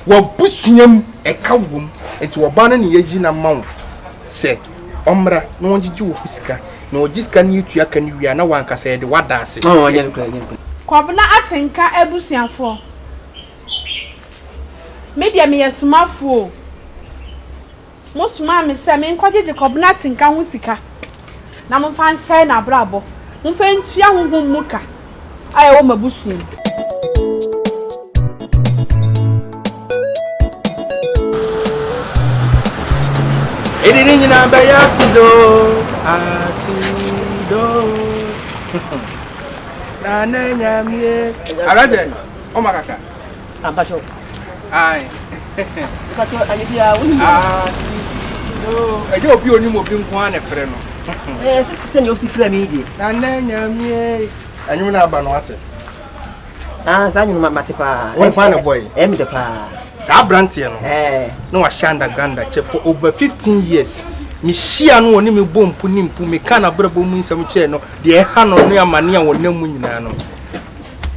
W'abusua mu ɛka wom, nti ɔbaa no na yɛayi no ama wo sɛ ɔmmra na ɔngyegye wo ho sika, na ɔgye sika no yɛtua ka no wie a na w'ankasa yɛde wo ada ase. Kɔbena Atenka abusuafoɔ, me deɛ meyɛ somafoɔ o. Mosomaa me sɛ menkɔgyegye Kɔbena Atenka ho sika na momfa nsɛe n'abrabɔ, momfa ntua honhom mu ka a ɛwɔ m'abusua mu. Edi ne nyinaa bɛyɛ asido, asido. Na ne nyamie. Aberante, ɔma kakra. Ampacho. Ae. Mpacho ade bia wo nim. Ah, no. Ɛnyɛ obi onim obi nko ara na ɛfrɛ no. Eh, sisi sɛ nea osi frɛ me yi deɛ. Na nɛ nyamie. Ɛnwom no aba no ate. Ah, saa nwom mate paa. Wɔn kwan na bɔ yi. Ɛyɛ me dɛ paa. Saa aberanteɛ no. Eh. Na wahyɛ underground akyɛ for over 15 years. Mehyia no ɔne me bɔ mpu ne mpu meka n'abrabɔ mu nsɛm kyerɛ no deɛ ɛha no ne amane a wɔnam mu nyinaa no.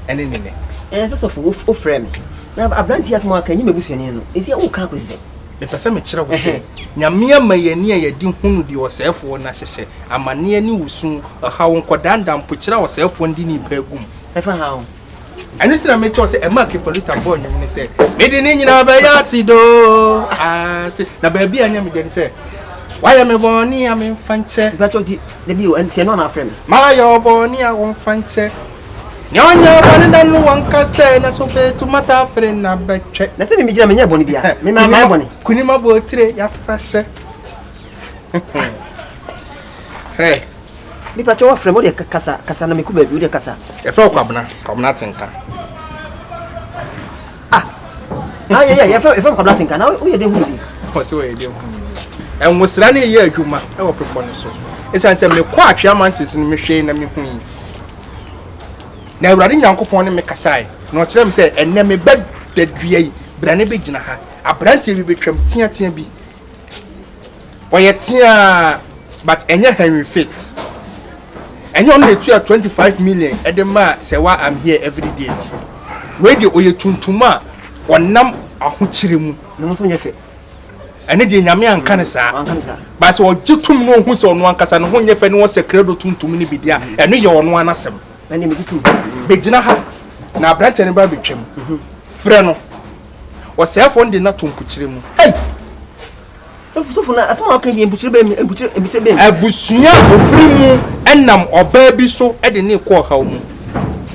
ɛne ne nɛ. Ɛɛ sɛ sɔfo wo frɛ me na aberante yi asɛm a waka yi nyɛ m'abusuani no ɛsi a woka akɔsi sɛn? Mepɛ sɛ mekyerɛ wo sɛ Nyame ama yɛn ani a yɛde hunu deɛ ɔsɛefoɔ no ahyehyɛ, amaneɛ ne osu, ɔhaw, nkɔdaandaa, mpokyerɛ a ɔsɛefoɔ no de nnipa agu mu. Ɛfa ha ho. Ɛno nti na mekyerɛ wo sɛ ɛmaa Kepaluta bɔɔ nnwom no sɛ, Mede ne nyinaa bɛyɛ ase doo, ase. Na baabi a ɛnyɛ me dɛ ne sɛ, Wayɛ me bɔne a memfa nkyɛ. Mpakyɛw nti, dabi o, ɛnti ɛno na afrɛ me. Mayɛ wo bɔne a womfa nkyɛ. Nea ɔnyɛ bɔne da no wɔnka sɛ na so betu matafere na bɛtwɛ. Na sɛ me megyina menyɛ bɔne bia, me ma mayɛ bɔne. Kunim abotire yafa hyɛ. Hey. Me pakyɛ wafrɛ me wode kasa kasa na mekɔ baabi wode kasa. Yɛfrɛ wo Kwabena, Kwabena Tenka. Ah, ah yɛ yɛ yɛfrɛ yɛfrɛ me Kwabena Tenka na woyɛ den hu bi. Ɔsɛ wɔyɛ den hu bi. Ɛnwosra ne yɛ adwuma ɛwɔ bepɔ no so. Ɛsiane sɛ mekɔ Atwea Mountains no mehwɛe na mehui. Na Awurade Nyankopɔn ne me kasae, na ɔkyerɛɛ me sɛ, Ɛnnɛ me ba da dua yi, bra na bɛgyina ha. Aberanteɛ bi bɛtwam, teatea bi. Ɔyɛ teaa, but ɛnyɛ Henry Fitz. Ɛnyɛ ɔno na ɛtua 25 million ɛde maa Sɛwa I'm here every day no. Wei deɛ ɔyɛ tuntum a ɔnam ahokyerɛ mu. Ne ho nso nyɛ fɛ. Ɛno deɛ Nyame anka no saa. But sɛ ɔgye tom na ɔhu sɛ ɔno ankasa ne ho nyɛ fɛ na ɔsɛ krado tuntum no bi deɛ a, ɛno yɛ ɔno ara n'asɛm. Bɛgyina ha na aberanteɛ no ba bɛtwam. Frɛ no. Ɔsɛefoɔ no de no ato mpokyerɛ mu. Abusua a ɔfiri mu nam ɔbaa bi so de no rekɔ ɔhaw mu.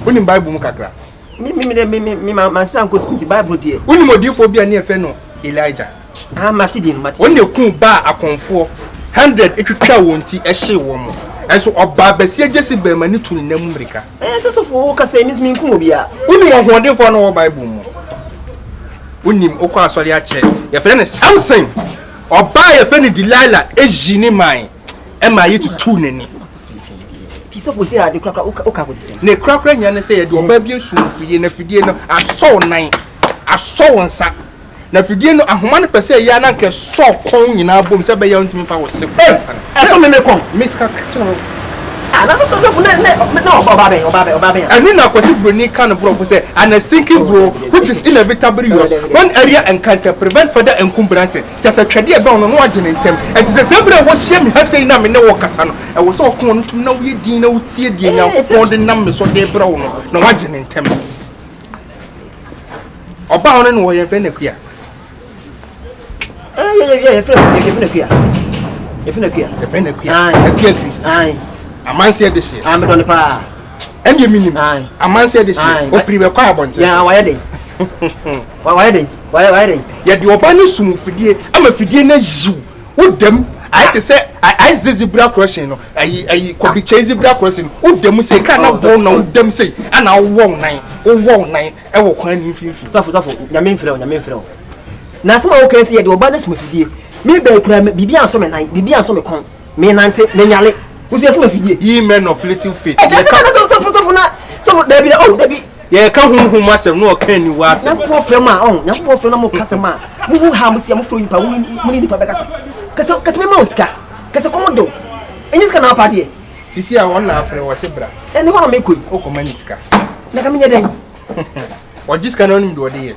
Wonim Bible mu kakra? Me me me me me me ma ma nsa nkɔ sukuu nti Bible deɛ. Wonim odiyifoɔ bi a ne yɛfrɛ no Elijah? Ah, mate din no, mate. Wɔn na ekum baa akɔmfoɔ 100 etwitwaa wɔn ti ɛhyee wɔn. Ɛnso ɔbaa basia Jezebel ma ne tu ne nan mu mmirika. Ɛɛ sɛ sɔfo wo kasa yi, me nso menkum obiara. Wonim ɔhoɔdenfoɔ a na ɔwɔ Bible mu? Wonim, wokɔ asɔre akyɛ. Yɛfrɛ no Samson. Ɔbaa a yɛfrɛ no Delilah eyi ne man. Ɛma yɛtutuu n'ani. Ne korakora nyinaa ne sɛ yɛde ɔbaa bi asum afidie na afidie no asɔ wo nan, asɔ wo nsa. Na afidie no ahoma no pɛ sɛ ɛyɛ a na anka ɛsɔ kɔn nyinaa bom sɛ ɛbɛyɛ a wontumi mfa wo se kɔ nsa no. Ɛsɔ me me kɔn. Me sika kyerɛ wo. Ah, na sɛ sɔfo na na na ɔbaa bɛn ɔbaa bɛn ɔbaa bɛn. Ɛno na Kwasi Broni ka no borɔfo sɛ an stinking bro which is inevitably yours when area encounter prevent further encumbrance. Kyerɛ sɛ twɛdeɛ bɛn no na wagye no ntɛm. Ɛnti sɛ saa berɛ a woahyia me ha sei na me ne wo rekasa no, ɛwɔ sɛ ɔko ɔno tom na woyɛ dinn na wotie deɛ Nyankopɔn de nam me so de rebrɛ wo no, na wagye no ntɛm. Ɔbaa ɔno ne wɔ yɛmfrɛ no Akua. Yɛfrɛ no Akua. Yɛfrɛ no Akua. Yɛfrɛ no Akua. Akua Kristi. Amanseɛ de hyeɛ. Medɔ no paa. Ɛndeɛ menim. Amanseɛ de hyeɛ. Ɔfiri bɛkɔ abɔnten. Wayɛ den. Wayɛ den. Wayɛ wayɛ dɛn? Yɛde ɔba no sum fidie ama fidie no ayiw wo dam ayɛ te sɛ ayɛ te sɛ zebra crossing no ayi ayi kɔbikyɛ zebra crossing no wo dam sei kaa na bɔ na wo dam sei ana wowɔ wo nan wowɔ wo nan ɛwɔ kwan ne mfimfini. Sɔfo sɔfo nyame mfrɛ wo nyame mfrɛ wo na asɛm a woka sɛ yɛde ɔba no sum fidie me bɛn kura biribi ansɔ me nan biribi ansɔ me kɔn me nante me nyale wosu yɛ sum afidie. Ye men of little faith. Ɛka sɛ na sɔfo sɔfo na sɔfo dabi na oh dabi. Yɛreka honhom asɛm na ɔka aniwa asɛm. Nyankopɔn frɛ mo a, ɔho, Nyankopɔn frɛ na mo kasa mu a, mo hu ha mo sia mo frɛ onipa, mo ne nipa bɛkasa. Kɛsɛ, kɛsɛ me ma wo sika, kɛsɛ kɔm de wo. Ɛnyɛ sika na wapa adeɛ. Sisi a wɔn na afrɛ wɔ se bra. Ɛne hɔ na mekɔ yi. Wokɔ ma ne sika. Na ka menyɛ dɛn? Ɔgye sika na ɔnim deɛ ɔde yɛ.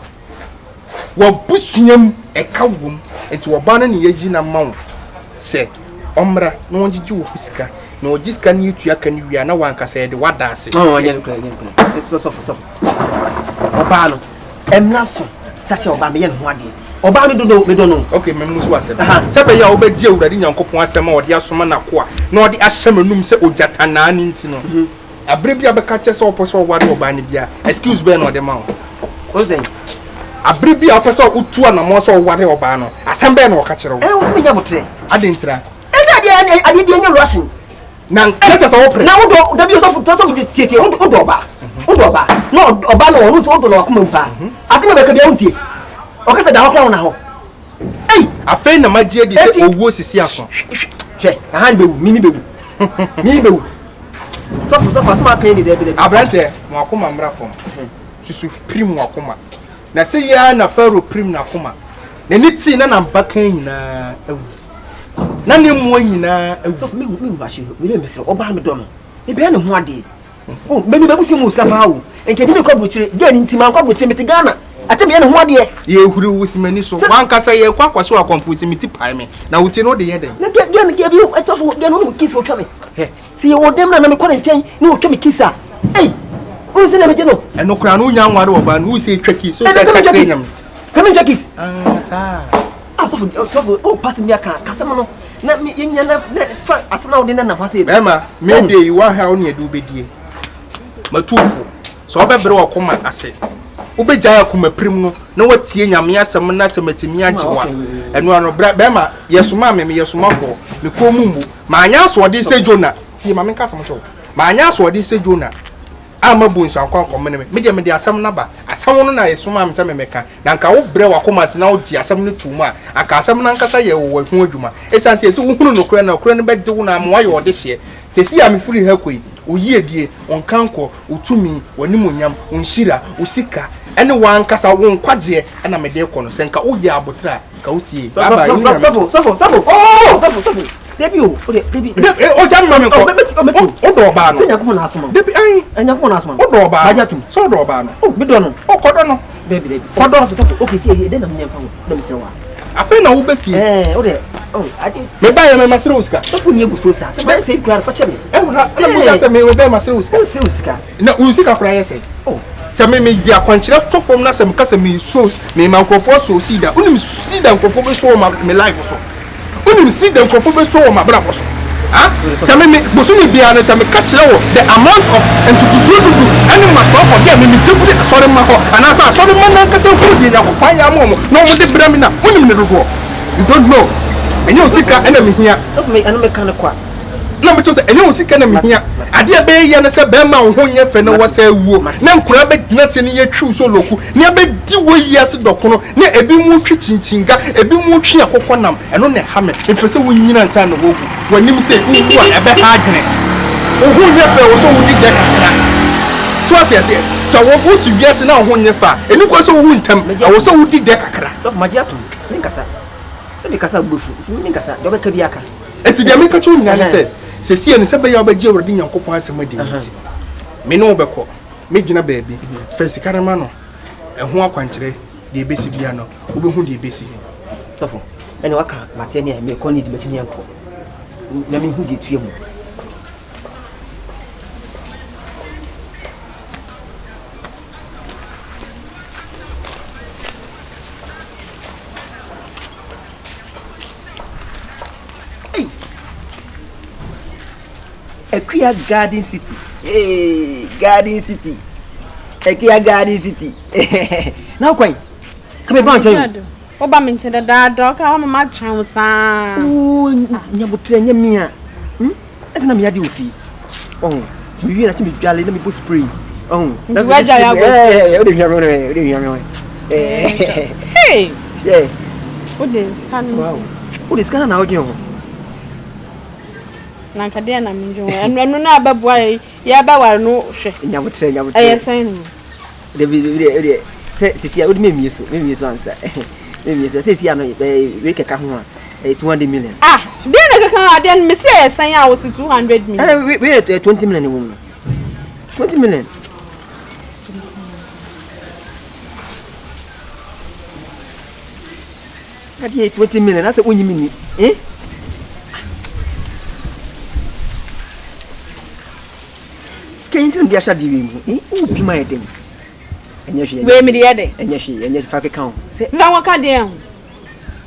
W'abusua mu ɛka wom. Nti ɔbaa no na yɛayi no ama wo sɛ ɔmmra na ɔngyegye wo ho sika. Na ɔgye sika no yɛtua ka no wie a na w'ankasa yɛde wo ada ase. Ɔɔ ɛnyɛ nokorɛ ɛnyɛ nokorɛ. Sɔfo sɔfo ɔbaa no ɛmmra so sakyɛ ɔbaa meyɛ ne ho adeɛ. Ɔbaa me dodo medɔ no. Ok me mu so asɛm. Sɛ bɛyɛ a wobɛgye Awurade Nyankopɔn asɛm a ɔde asoma n'akoa na ɔde ahyɛ m'anum sɛ ogyatanaa no nti no, aberɛ bi a bɛka kyerɛ sɛ wopɛ sɛ ɔware ɔbaa no biara, excuse bɛn na ɔde ma wo? Ɔsɛn. Aberɛ bi a wopɛ sɛ wotu anammɔn sɛ woware ɔbaa no, asɛm bɛn na ɔka kyerɛ wo? Ɛɛ, wo sɛ menya abotrɛ. Adɛn ntira? Ɛsɛ adeɛ adeɛ bi ɛnyɛ rushing. Na nka kyɛ sɛ wopere. Na wodɔ dabi ɔsɔfo ɔsɔfo tietie wodɔ ɔbaa wodɔ ɔbaa na ɔbaa no ɔno nso wodɔ no wakoma mu paa asɛm a bɛka bia wontie ɔka sɛ da hɔ koraa wona hɔ ei afei na magye adi sɛ owuo sisi aso hwɛ aha no bɛwu mimi bɛwu mimi bɛwu sɔfo sɔfo asɛm aka ni dabi dabi aberanteɛ mo akoma mmra fam susu pirim wakoma na sɛ yi ara na Farao pirim n'akoma n'ani tii na n'abakan nyinaa awu Na ne mmoa nyinaa awu. Sɔfo, me me wura hyɛ me dɛ mesrɛ ɔbaa me dɔ no. Mebɛyɛ ne ho adeɛ. Oh, me me m'abusua mu wɔ sika paa o. Nka ebi mekɔ aburokyire. Gɛɛ ne nti mankɔ aburokyire mete Ghana. Akyɛ meyɛ ne ho adeɛ. Yɛhuri wo si m'ani so. W'ankasa yɛkɔ akɔhye wo akɔmfo si me ti pae me. Na wo ti no wode yɛ dɛn? Na gɛɛ gɛɛ no gɛɛ bi sɔfo gɛɛ no wonim kiss otwa me. Hwɛ sɛ yɛwɔ dɛm na na mekɔ ne nkyɛn na otwa me kiss a. Ei! Wonim sɛnea megye no? Ɛno koraa no wonya nware ɔbaa no wosɛ twa kiss. Sɛ ka kyerɛ nyame. Ka mentwa kiss. Ah, saa. Ah, sɔfo, sɔfo, o pass mi aka kasɛm no na mi yɛnya na na fa asɛm na wode na nam ha sɛ. Bɛrima, me de yi waha wo ne ɛde wobɛdie. Matu fo sɛ wobɛbrɛ wakoma ase. Wobɛgyae akoma pirim no na watie Nyame asɛm na sɛ matumi agye wa. Ɛno ano, bɛrima, yɛsomaa me, meyɛ somafoɔ. Me kɔn mu mmu. Manyɛ asoɔden sɛ Jonah. Tie, ma menka asɛm nkyerɛ wo. Manyɛ asoɔden sɛ Jonah. Amma bu nso ankɔ ankɔmene me. Me deɛ, mede asɛm no aba. Asɛm no na ɛsomaa me sɛ memmɛka. Na anka wobrɛ w'akoma ase na wogye asɛm no to mu a, anka asɛm no ankasa yɛ wo ho adwuma. Esiane sɛ ɛsɛ wohunu nokorɛ no, nokorɛ no bɛgye wo na ama woayɛ ɔdehyeɛ. Seesei a mefiri ha kɔ yi, wo yiedie, wo nkankɔ, wo tumi, w'animuonyam, wo nhyira, wo sika, ne w'ankasa wo nkwagyeɛ na mede rekɔ no. Sɛ anka woyɛɛ aboterɛ a, Ka wo tie. Bye bye. Sɔfo sɔfo sɔfo sɔfo oh sɔfo sɔfo. Debi o o de debi. De eh, o gya mma mi nkɔ. O bɛ ti o bɛ ti. O dɔ ɔbaa no. Sɛ nyankopɔn na asoma. Debi ayi. Nyankopɔn na asoma. O dɔ ɔbaa no. Bagye atum. Sɛ o dɔ ɔbaa no. O mi dɔ no. O kɔdɔ no. Debi debi. Kɔdɔ. Sɔfo sɔfo okay si eyi ɛdɛ na mi nyɛ nfa ho na mi srɛ wa. Afei na wo bɛ fie. Ɛɛ o de o ade. Me ba yɛ mɛ ma srɛ wo sika. Sɔfo ni egu so sa. Sɛ bɛ sɛ kura fa kyɛ mi. Ɛwɔ ha ɛna mo sɛ me bɛ ma srɛ wo sika. O srɛ wo sika. Na wo sika kura yɛ sɛ. Oh. Sɛ me me di akwankyerɛ sɔ fam na sɛ meka sɛ me so me ma nkurɔfoɔ so seed a wonim seed a nkurɔfoɔ bɛ so wɔ ma me life so wonim seed a nkurɔfoɔ bɛ so wɔ m'abrabɔ so ah sɛ me me bosome biara no sɛ meka kyerɛ wɔ the amount of ntotosoɔ dudu ɛne ma soɔ afɔdeɛ a me me gye firi asɔre mma hɔ anaasɛ asɔre mma nankasa hunu deɛ Nyankopɔn ayɛ ama wɔn na wɔn de brɛ me na wonim ne dodoɔ you don't know ɛnyɛ wo sika ɛna mehia. Sɔfo me ɛno meka no kwa. Na meto sɛ ɛnyɛ wo sika na mehia. Adeɛ a ɛbɛyɛ yia ne sɛ bɛrima a wo ho nyɛ fɛ na wasa awuo na nkwadaa bɛgyina ase ne yɛtwi wo sɛ oloku na yɛbɛdi wo yi ase dɔkono na ebinom retwi kyinkyinnga, ebinom retwi akokɔ nam. Ɛno na ɛha me. Mepɛ sɛ wonyini ansa na woawu. W'anim sɛ wowu a ɛbɛha adwene. Wo ho nyɛ fɛ, ɛwɔ sɛ wodi dɛ kakra. So woate aseɛ? Sɛ wo wote wiase na wo ho nyɛ fɛ a, ɛnni kwan sɛ wowu ntɛm. Ɛwɔ sɛ wodi dɛ kakra. Sɔfo magye atom, menkasa. Sɛ mekasa a wo bo bɛfu, nti menkasa. Deɛ wobɛka biara ka. Enti deɛ meka kyerɛ wo nyinaa ne sɛ, seesei no, sɛ ɛbɛyɛ a wobɛgye Awurade Nyankopɔn asɛm adi no nti, me ne wo bɛkɔ. Mɛgyina baabi. Fa sika no ma no. Ɛho akwankyerɛ, deɛ ɛbɛsi biara no, wobɛhu deɛ ɛbɛsi. Sɔfo, ɛnna waka mate ɛnneɛ mekɔ ne di m'akyi ne yɛnkɔ, na menhu deɛ ɛtua mu. Ei! Akua Garden City. Hey, Garden City. Akua Garden City. Na kwan. Kame ba nkyɛn. Wo ba me nkyɛn dadaada, ɔka wa mama twɛn wo saa. Oo, nyabotrɛ nyɛ mia. Hmm? Ɛsɛ na meyɛ ade wɔ fie. Ɔho. Nti mewie na kyɛ medwale na mebɔ spray. Ɔho. Nti wagya yɛ abɔ spray. Wode hwia me ho, wode hwia me ho. Hey! Yeah. Wode sika no. Wow. Wode sika no na wodwen ho. Na nka deɛ na mendwen ho. Ɛno ɛno na abɛboa yɛ yɛbɛware no hwɛ. Nyabotrɛ nyabotrɛ. Ɛyɛ sɛn no. Dabi dabi deɛ deɛ sɛ sisi a wode memie so memie so ansa memie so sɛ sisi a no wei kɛka ho a ɛyɛ 200 million. Ah deɛ na kɛka ho adeɛ no mesi ɛyɛ sɛn a wosi 200 million. Ɛɛ wei yɛ 20 million wɔ mu no 20 million. Adeɛ 20 million na sɛ wonyi me ni. Eh? Sika yi nti na mede ahyɛ adeɛ wei mu. Eh? Wo pim ayɛ den. Ɛnyɛ hwee. Wei mede yɛ den. Ɛnyɛ hwee, ɛnyɛ hwee. Fa keka ho. Sɛ fa ho ka deɛ ho.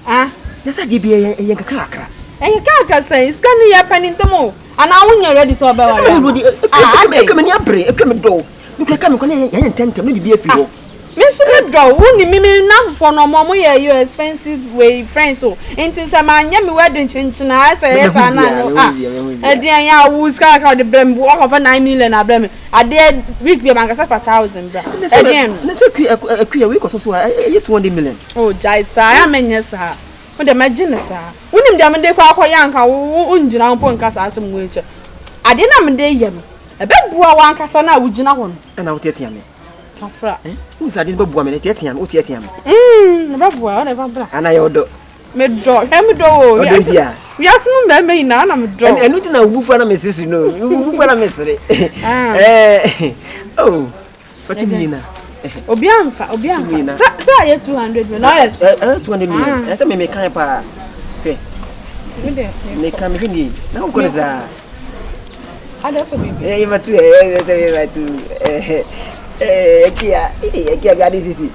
Ah? Na sɛ adeɛ bi ɛyɛ ɛyɛ nkakra kakra. Ɛyɛ kakra sɛn? Sika no yɛ pɛ ne ntɛm o. Anaa wonyɛ ready sɛ ɔbɛware ama? Ah, adɛn? Ɛka m'ani abere, ɛka me dɔ. Mekura ka me kɔ na yɛyɛ ntɛntɛm na biribi afiri hɔ. Me nso me dɔ wo ni me me nnamfofoɔ no ɔmo ɔmo yɛ you expensive wei friends o nti sɛ ma nyɛ me wedding kyenkyen a ɛsɛ ɛyɛ saa na no ah ɛdeɛn yɛ a wo sika kakra ɔde brɛ me wakɔfa 9 million abrɛ me adeɛ week bi a mankasa fa thousand bra ɛdeɛn no. Ne sɛ akuya wei kɔ so so a ɛyɛ 200 million. Oh gyae saa ɛyɛ a menyɛ saa wo deɛ mɛgye no saa wonim deɛ mede kɔ akɔyɛ anka wo wo ngyina mpo nka saa asɛm wei nkyɛ adeɛ no a mede yɛ no ɛbɛboa wo ankasa no a wogyina hɔ no. Ɛna woteatea me. Kafra. Eh? Wohu sɛ ade no bɛboa me no, teatea me, woteatea me. Mm, ɛbɛboa, ɔna ɛfa bra. Ana yɛ ɔdɔ. Medɔ, hwɛ medɔ o. Ɔdɔ nti a. Wiase mu mmarima nyinaa na medɔ. Ɛno nti na wo bufu na mesere no, wo bufu na mesere. Ah. Eh, oh, fakyɛ mi nyina. Obi amfa, obi amfa. Sɛ sɛ ayɛ 200 million. Na ɔyɛ. Eh, 200 million. Ɛsɛ me mekan paa. Hwɛ. Meka mehwɛ nie. Na wokɔ ne saa. Eh, matu eh, eh, matu eh, eh, kia, eh, kia Garden City.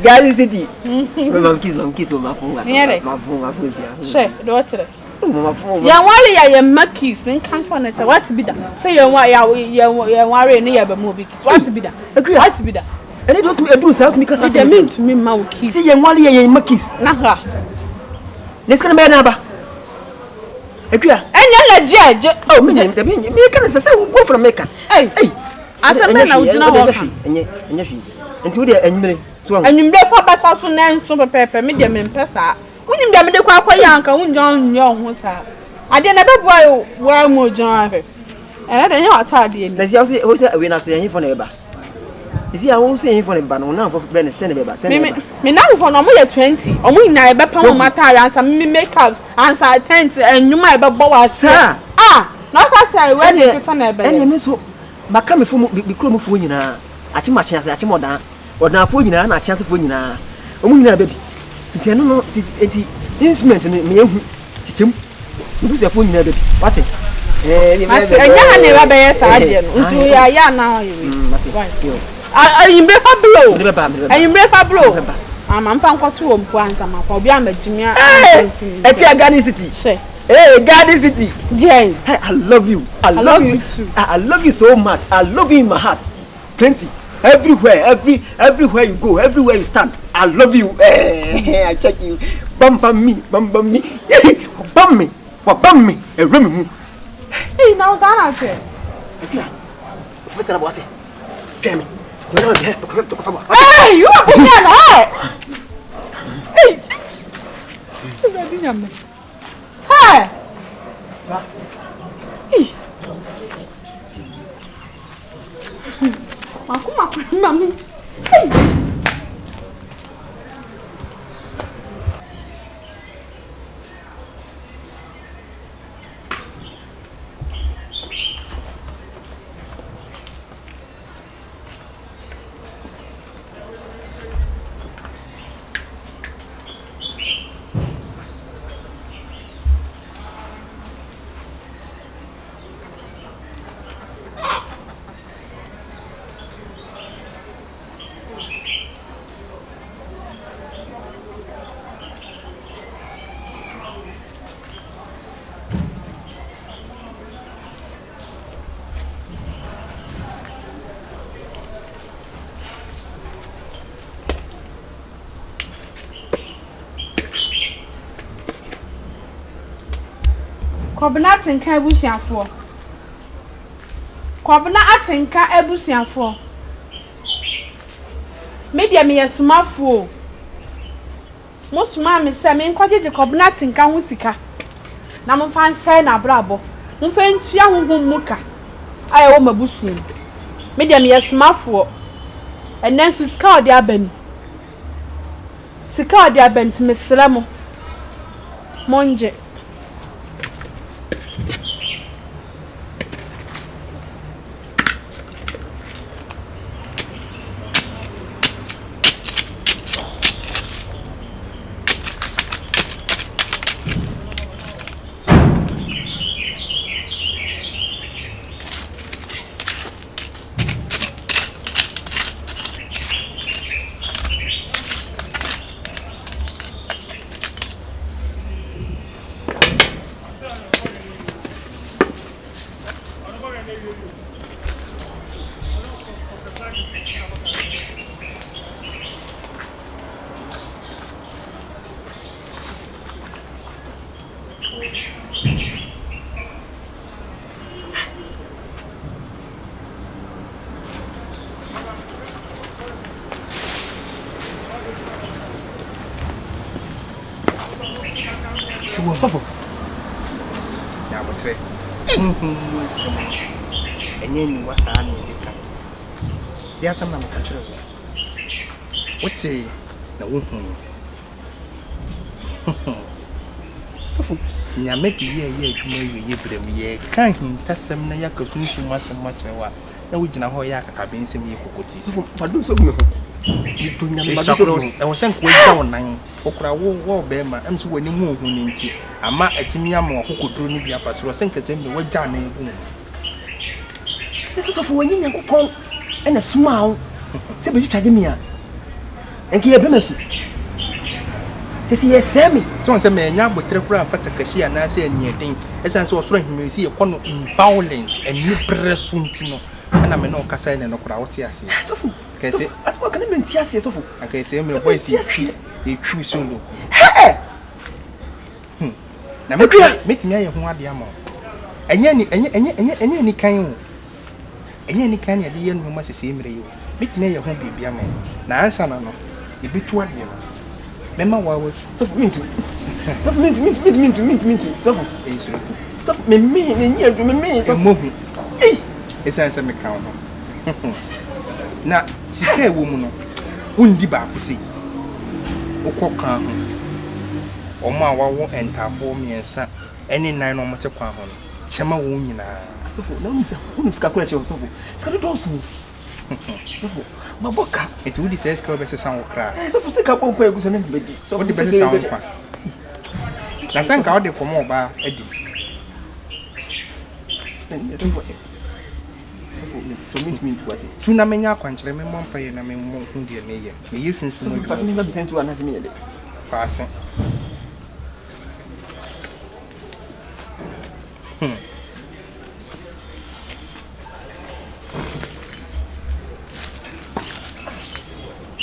Garden City. Mama kiss, mama kiss, mama phone, mama phone, mama phone. Hwɛ, de ɔkyerɛ. Mama phone. Yɛn wale yɛ yɛn mma kiss, ne nka nfa ne kyɛ, wate bi da. Sɛ yɛn wa yɛ yɛn yɛn ware ne yɛ bɛ mu obi kiss, wate bi da. Wate bi da. Ɛne de otumi eduru saa otumi kasa sɛ. Ɛde mi ntumi mma wo kiss. Sɛ yɛn wale yɛ yɛn mma kiss. Na ha. Ne sika no bɛyɛ n'aba. Akua. Ɛnyɛ na gye gye. Oh, me nyɛ dabi me ka ne sɛ sɛ wo bɔfra me ka. Ei. Ei. Asɛm bɛn na wogyina hɔ ka? Ɛnyɛ ɛnyɛ hwee. Nti wo deɛ anwummere so ahu. Anwummere fa bɛfa so na nso pɛpɛɛpɛ me deɛ mempɛ saa. Wonim deɛ mede kɔ akɔyɛ anka wongyina nyɛ wo ho saa. Adeɛ na ɛbɛboa wo ara mu ogyina hɔ ahwɛ. Ɛnɛ deɛ ɛnyɛ w'ataadeɛ ni. Na si a wo sɛ wei na ase ɛhefoɔ na ɛbɛba? Sisi a wo sɛ ɛhefoɔ na ɛbɛba no wo namfoɔ bɛn ne sɛn na ɛbɛba sɛn na ɛbɛba? Me namfoɔ no ɔmo yɛ 20 ɔmo nyinaa yɛbɛpam ɔmo ataare ansa me make ups ansa tent nnwom a yɛbɛbɔ wɔ aseɛ. Saa. Ah na ɔka sɛ wedding ketewa na ɛbɛyɛ. Ɛneɛ me nso maka me fo mu me kurom foɔ nyinaa akyem akye ase akyem ɔdan ɔdanfoɔ nyinaa na akye asefoɔ nyinaa ɔmo nyinaa bɛ bi nti ɛno no nti instrument no me ehu kyekyem. M'abusuafoɔ nyinaa bɛ bi. Wate? Mate, ɛnyɛ ha na ɛba bɛyɛ saa adeɛ no. Nti woyɛ ayɛ anaa ɔyɛ wei. Mate. Anwummere fa bro. Mede bɛba, mede bɛba. Anwummere fa bro. Mede bɛba. Ama mfa nkɔto wɔ mpo ansa makɔ. Obi amagye me a. Ɛfia Garden City. Hwɛ. Hey, Garden City. Deɛn? Hey, I love you. I love you too. I love you so much. I love you in my heart. Plenty. Everywhere, every everywhere you go, everywhere you stand, I love you. Eh, I check you. Bam bam me, bam bam me. Bam me, bam me. Ewura me mu. Hey, na wo na che. Akua. Wo fesa na boate. Twɛn me. Yo na me, ko ko fa ba. Hey, you are going na. Hey. Awurade nyame. Hey. Hey. Makoma kwan ma me. Hey. Kɔbena Atenka abusuafoɔ Kɔbena Atenka abusuafoɔ Me deɛ meyɛ somafoɔ o. Mosomaa me sɛ menkɔgyegye Kɔbena Atenka ho sika na momfa nsɛe n'abrabɔ, momfa ntua honhom mu ka a ɛwɔ m'abusua mu. Me deɛ meyɛ somafoɔ. Ɛnnɛ nso sika a ɔde aba ni. Sika a ɔde aba nti mesrɛ mo, mongye. Sɛ wɔmfa fam. Nya aboterɛ. Honhom mu nsɛm no, ɛnyɛ aniwa saa na yɛde ka. Deɛ asɛm na meka kyerɛ wo. Wotee na wohui. Sɔfo, Nyame de yɛ yɛ adwuma awieɛ berɛ mu. Yɛreka ahintasɛm na yɛaka sunsum asɛm akyerɛ wo a, na wogyina hɔ reyɛ akakabensɛm yɛ kokotisɛm. Sɔfo, mado nso gu me ho. Medɔ Nyame, mado nso gu me ho. Ɛwɔ sɛ nka wagya wo nan. Wokora wo wɔ ɔbarima, ɛm sɛ w'anim ho hu no nti, ama atumi ama w'akokoduro no bi aba soro. Ɛwɔ sɛ nka sɛ mmerɛ wagya wo nan agu wo ho. Ne sɛ sɔfo wɔnyɛ Nyankopɔn na somaa wo sɛ bɛtwitwagye me a, nka yɛbrɛ me asu. Kyɛ sɛ yɛsɛe me. So wɔn sɛ mannya aboterɛ koraa amfa takashi anaasɛ aniɛden, ɛsiane sɛ ɔsoro ahemman si yɛkɔ no violent, aniberɛ so nti no, ɛna me ne wo kasa ɛnɛ no koraa, wote aseɛ? Sɔfo, sɔfo, asɛm a woka no mente aseɛ sɔfo. Anka ɛsɛe mmerɛ, boys yɛtwi, yɛtwi solo. Hɛɛ! Hmm. Na mɛtumi, mɛtumi ayɛ ho adeɛ ama wo. Ɛnyɛ ani, ɛnyɛ, ɛnyɛ, ɛnyɛ, ɛnyɛ anikan o. Ɛnyɛ anikan na yɛde yɛ nneɛma sesei mmerɛ yi o. Mɛtumi ayɛ ho biribi ama wo. Na ansa na no, yɛbɛtu adeɛ no. Mɛma wo ara watu. Sɔfo, mentu. Sɔfo, mentu, mentu, mentu, mentu, mentu, mentu. Sɔfo. Ɛnsuro tu. Sɔfo, memee, menyi aduro, memee, sɔfo. Ɛmmɔ hu. Ei! Ɛsiane sɛ meka wo ho. Na sika a ɛwɔ mu no, wondi baako sei. Wokɔ kwan ho. Wɔn a wɔawo ntaafoɔ mmiɛnsa ne nnan na wɔte kwan ho no, kyɛ ma wɔn nyinaa. Sɔfo, na wonim sɛ, wonim sika koro a ɛhyɛ hɔ, sɔfo. Sika no dɔɔso o. Sɔfo, mabɔ ka. Enti wode saa sika yi bɛsesa wo kra? Ɛɛ, sɔfo, sika bɔ mpa egu so ne bɛdi. Sɔfo, Wode bɛsesa wo nkwa? Na sɛ nka wode kɔma ɔbaa adi. Sɔfo, sɔfo, mesrɛ wo, mentumi ntu ate. Tu na menya akwankyerɛ, memmɔ mpaeɛ na memmɔ hu deɛ meyɛ. Meyɛ sunsum adwuma. Sɔfo, mfa bisa ntu anaasɛ meyɛ dɛ? Fa ase. Hmm.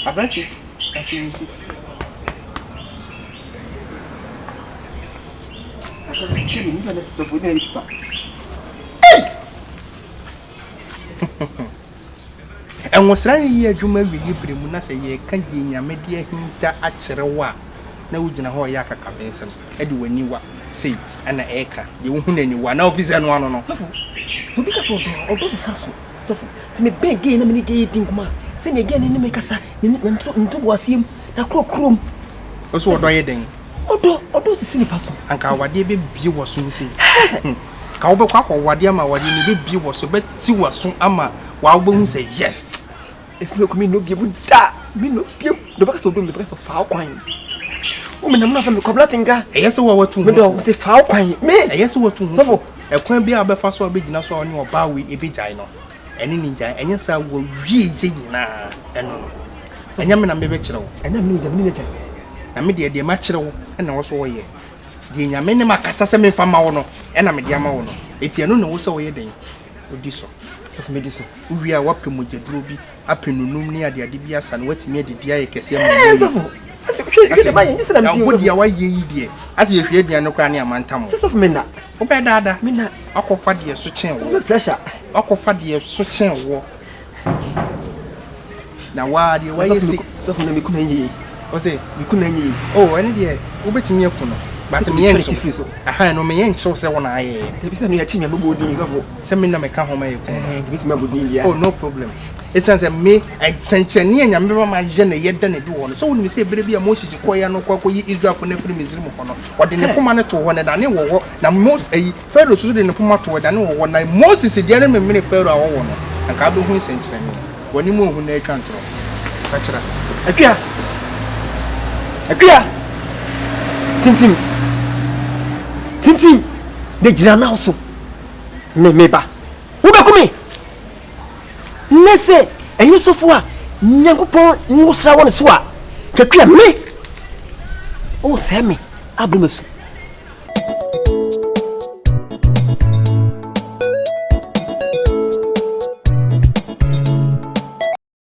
Aberante, afei nsi. Nwosra no yɛ adwuma awieeɛ berɛ mu na sɛ yɛreka deɛ Nyame de ahinta akyerɛ wo a, na wogyina hɔ reyɛ akakabensɛm de w'aniwa sei na ɛreka deɛ wohu no aniwa na wofi sɛ ɛno ano no. Sɔfo, sɛ obi ka sɛ ɔdɔ a, ɔdɔ sesa so. Sɔfo, sɛ mebɛn gay na me ne gay di nkɔmmɔ a, sɛdeɛ gay no ne me kasa, ne ne ntoboaseɛ mu, n'akorɔkorɔ mu. Wo so ɔdɔ yɛ dɛn? Ɔdɔ, ɔdɔ sisi nipa so. Anka awadeɛ bɛbue w'asom sei. Ka wobɛkɔ akɔwade ama awadeɛ no ɛbɛbue w'aso, ɛbɛte w'aso ama waa wobɛhu sɛ yes. Ɛfiri hɔ kɔ mennɔ biom da, mennɔ biom. Deɛ ɔbɛka sɛ ɔdɔ me, ɔbɛka sɛ fa wo kwan. Wo menam no afɛ me Kwabena Tenga. Ɛyɛ sɛ wa watu ho Medɔ wo sɛ fa wo kwan. Me. Ɛyɛ sɛ watu ho Sɔfo. Ɛkwan biara a wobɛfa so a wobɛgyina so a wo ne ɔbaa wei ɛbɛgyae no, ɛne no ngyae. Ɛnyɛ saa wawie yɛ nyinaa ɛno no. Ɛnyɛ me na mebɛkyerɛ wo. Ɛnyɛ me na me ne gyae. Na me deɛ deɛ makyerɛ wo ɛna wo so woyɛ. Deɛ Nyame ne makasa sɛ memfa ma wo no ɛna mede ama wo no. Enti ɛno na ɛwɔ sɛ woyɛ dɛn? Wodi so. Sɔfo medi so. Wowie a woapɛ mogyaduro bi, apɛ nunum ne adeade bi asa no woatumi adidi ayɛ kɛseɛ ama Ɛɛ sɔfo, asɛ hwɛ hwɛ deɛ mayɛ nyɛ sɛ na mete Wo deɛ woayɛ yi deɛ asɛ yɛhwie aduane no koraa ne amantam wo. Sɛ sɔfo menna. Wobɛyɛ daadaa. Menna. Woakɔfa deɛ ɛso kyɛn woɔ. Wobɛ pressure. Woakɔfa deɛ ɛso kyɛn woɔ. Na waa deɛ wayɛ se. Sɔfo na me kunu anyɛ yie. Ɔse. Me kunu anyɛ yie. Oh ɛne deɛ wobɛtumi aku no. But meyɛ nkyew. Aha ɛno meyɛ nkyew sɛ wo na ayɛɛ. Dabi sɛ meyɛ kye me abɛbɔ odin sɔfo. Sɛ me na meka ho ma yɛ kunu no. Ɛɛ nti mɛtumi abɔ din deɛ. Oh no problem. Ɛsiane sɛ me nsɛnkyerɛnne a Nyame bɛma mayɛ na ɛyɛ da no adi wɔ hɔ no. Sɛ wonim sɛ ɛberɛ bi a Moses kɔeɛ no kɔ akɔyi Israelfoɔ no afiri Misrim hɔ no, ɔde ne poma no too hɔ na ɛdane wɔ hɔ na Mose ayi Farao nso de ne poma too ɛda ne wɔwɔ, na Moses deɛ no memene Farao a wɔwɔ no, anka wobɛhu nsɛnkyerɛnneɛ. W'anim anhu na atwa ntorɔ. Sakyera. Akua! Akua! Tintim! Tintim! Na gyina nan so. Me, me ba. Wobɛku me! Nnɛ sɛ ɛnyɛ sɔfo a Nyankopɔn ngosra wɔ ne so a, kakua me! Wosɛe me abrɛ masu.